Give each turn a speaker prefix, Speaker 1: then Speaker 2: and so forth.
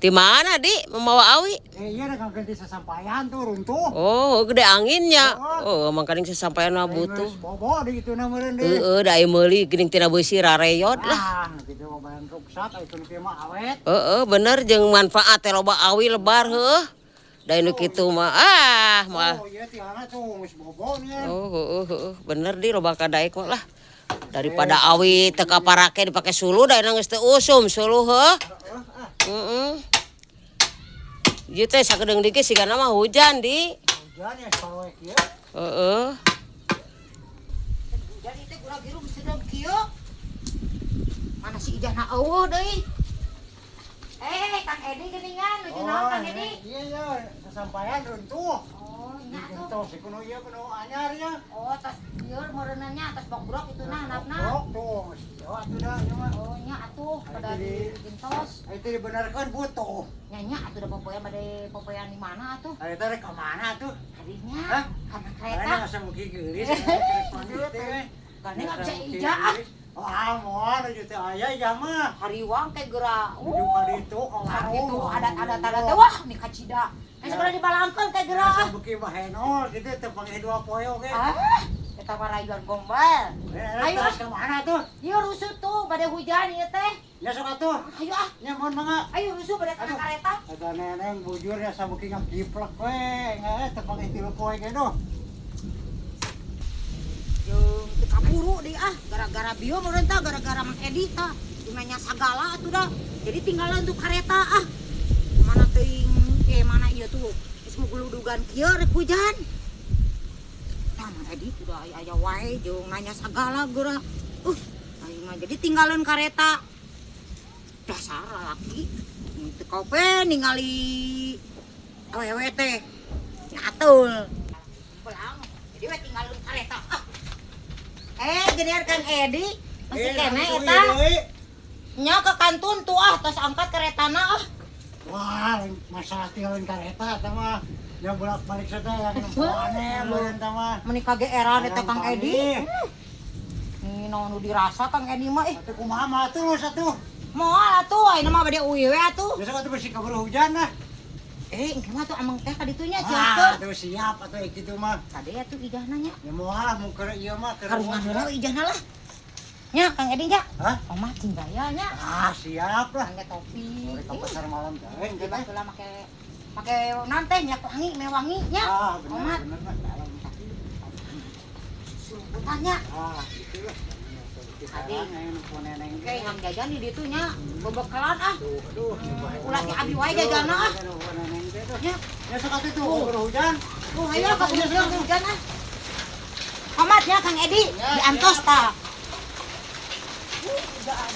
Speaker 1: Di mana, Di? Membawa awi?
Speaker 2: Iya rek ganti sasampayan tuh runtuh.
Speaker 1: Oh, gede anginnya. Oh, mangkaning sasampayan mah butuh.
Speaker 2: Bobo di kitu na meureun deui.
Speaker 1: Heeh, da aya meuli geuning tina beusi rareyot lah.
Speaker 2: Ah, kitu mah bahan ruksak aya nu kieu mah awet.
Speaker 1: Heeh, bener jeung manfaat teh loba awi lebar heuh. Da nu kitu mah ah moal.
Speaker 2: Oh, iya tiana tuh geus bobo nih.
Speaker 1: Oh, heeh heeh, bener Di loba kadaek mah lah. Daripada awi teu kaparake dipake suluh da geus teu usum suluh heuh. Heeh. Ieu teh sakedeung dikit sigana mah hujan, Di.
Speaker 2: Hujan ya sawe kieu.
Speaker 1: Heeh.
Speaker 3: Hujan itu gura-giru sedang kieu. Mana si Ijahna eueuh deui. Eh, Kang Edi geuningan, nuju naon Kang Edi?
Speaker 2: Iya iya, sasampayan runtuh.
Speaker 3: Oh, nya tuh.
Speaker 2: Runtuh si kuno ieu kuno anyar nya.
Speaker 3: Oh, tas ieu meureunna nya tas bokrok itu nah handapna.
Speaker 2: Bokrok tuh, geus ieu atuh dah ieu mah.
Speaker 3: Oh, nya atuh pada digentos.
Speaker 2: Itu dibenarkan butuh.
Speaker 3: Nya nya atuh da popoean bade popoean di mana atuh?
Speaker 2: Ari teh rek ka mana atuh?
Speaker 3: Kadinya
Speaker 2: Hah?
Speaker 3: kana
Speaker 2: Karena
Speaker 3: kereta.
Speaker 2: asa mugi geulis rek panggil teh.
Speaker 3: Gandeng nggak bisa ija ah.
Speaker 2: Wah, moal nuju teu aya ijah mah.
Speaker 3: Hariwang teh geura.
Speaker 2: Nuju ka ditu ka warung.
Speaker 3: Gitu adat-adat adat teh wah nih kacida. Nah, segera dibalangkeun teh geura.
Speaker 2: Asa beuki bahenol kitu teu panggih dua poe oge.
Speaker 3: Ah, eta mah rayuan gombal.
Speaker 2: Ayo
Speaker 3: Ayo.
Speaker 2: ka mana tuh?
Speaker 3: Ieu rusuh tuh bade hujan ieu teh.
Speaker 2: Ya sok atuh.
Speaker 3: Ayo ah,
Speaker 2: Nya mohon mangga.
Speaker 3: ayo rusuh bade kana
Speaker 2: Aduh.
Speaker 3: kareta.
Speaker 2: Eta neneng bujur ya sabuki ngakiplek we, nggak teu panggih tilu poe ge duh.
Speaker 3: Jeung teu kaburu deui ah, gara-gara bio meureun tah, gara-gara Mang Edi tah. Jeung nanya sagala atuh dah. Jadi tinggalan tuh kareta ah. Mana teuing mana ieu tuh. Geus muguludugan kieu rek hujan. Tah Mang Edi tuh dah aya aya wae jeung nanya sagala geura. Aing mah jadi tinggalan kareta. Dasar lalaki. Teu kope ningali awewe teh. Nyatul. Pulang. Jadi we tinggalin kareta. Ah. Geuningan Kang Edi masih kene eta. Nya ke kantun tuh ah, tos angkat keretana ah.
Speaker 2: Wah, masalah tinggalin kareta eta mah. Nya bolak-balik saja yang aneh meureun eta mah.
Speaker 3: Meni kageeran eta Kang Edi. Ini naon nu dirasa Kang Edi mah ih.
Speaker 2: Atuh kumaha mah atuh lu satuh.
Speaker 3: Moal atuh ayeuna mah bade uih we atuh.
Speaker 2: Besok atuh besi kaburu hujan lah.
Speaker 3: Engke mah tuh ameng teh ka ditu nya
Speaker 2: Ah,
Speaker 3: ciakeun.
Speaker 2: atuh siap atuh kitu mah.
Speaker 3: Kade atuh ijahna nya.
Speaker 2: Ya moal lah mun keur ieu mah keur
Speaker 3: Karungan heula ijahna lah. Nya Kang Edi nya.
Speaker 2: Hah?
Speaker 3: Omah cing gaya nya.
Speaker 2: Ah, siap lah.
Speaker 3: Angge topi.
Speaker 2: Ka pasar malam teh engke
Speaker 3: Tiba
Speaker 2: teh.
Speaker 3: heula make make naon teh nya wangi mewangi nya.
Speaker 2: Ah, bener
Speaker 3: Omat.
Speaker 2: bener lah.
Speaker 3: Surumputan nya.
Speaker 2: Ah, gitu lah.
Speaker 3: Ade.
Speaker 2: Neneng
Speaker 3: Oke, hayang jajan di ditu nya. Bebekalan ah.
Speaker 2: Aduh,
Speaker 3: Ulah ti abi wae jajanna ah. Nya.
Speaker 2: Ya sok atuh tuh kaburu hujan.
Speaker 3: Tuh hayo ka hujan ah. Omat nya Kang Edi, diantos tah. Udah.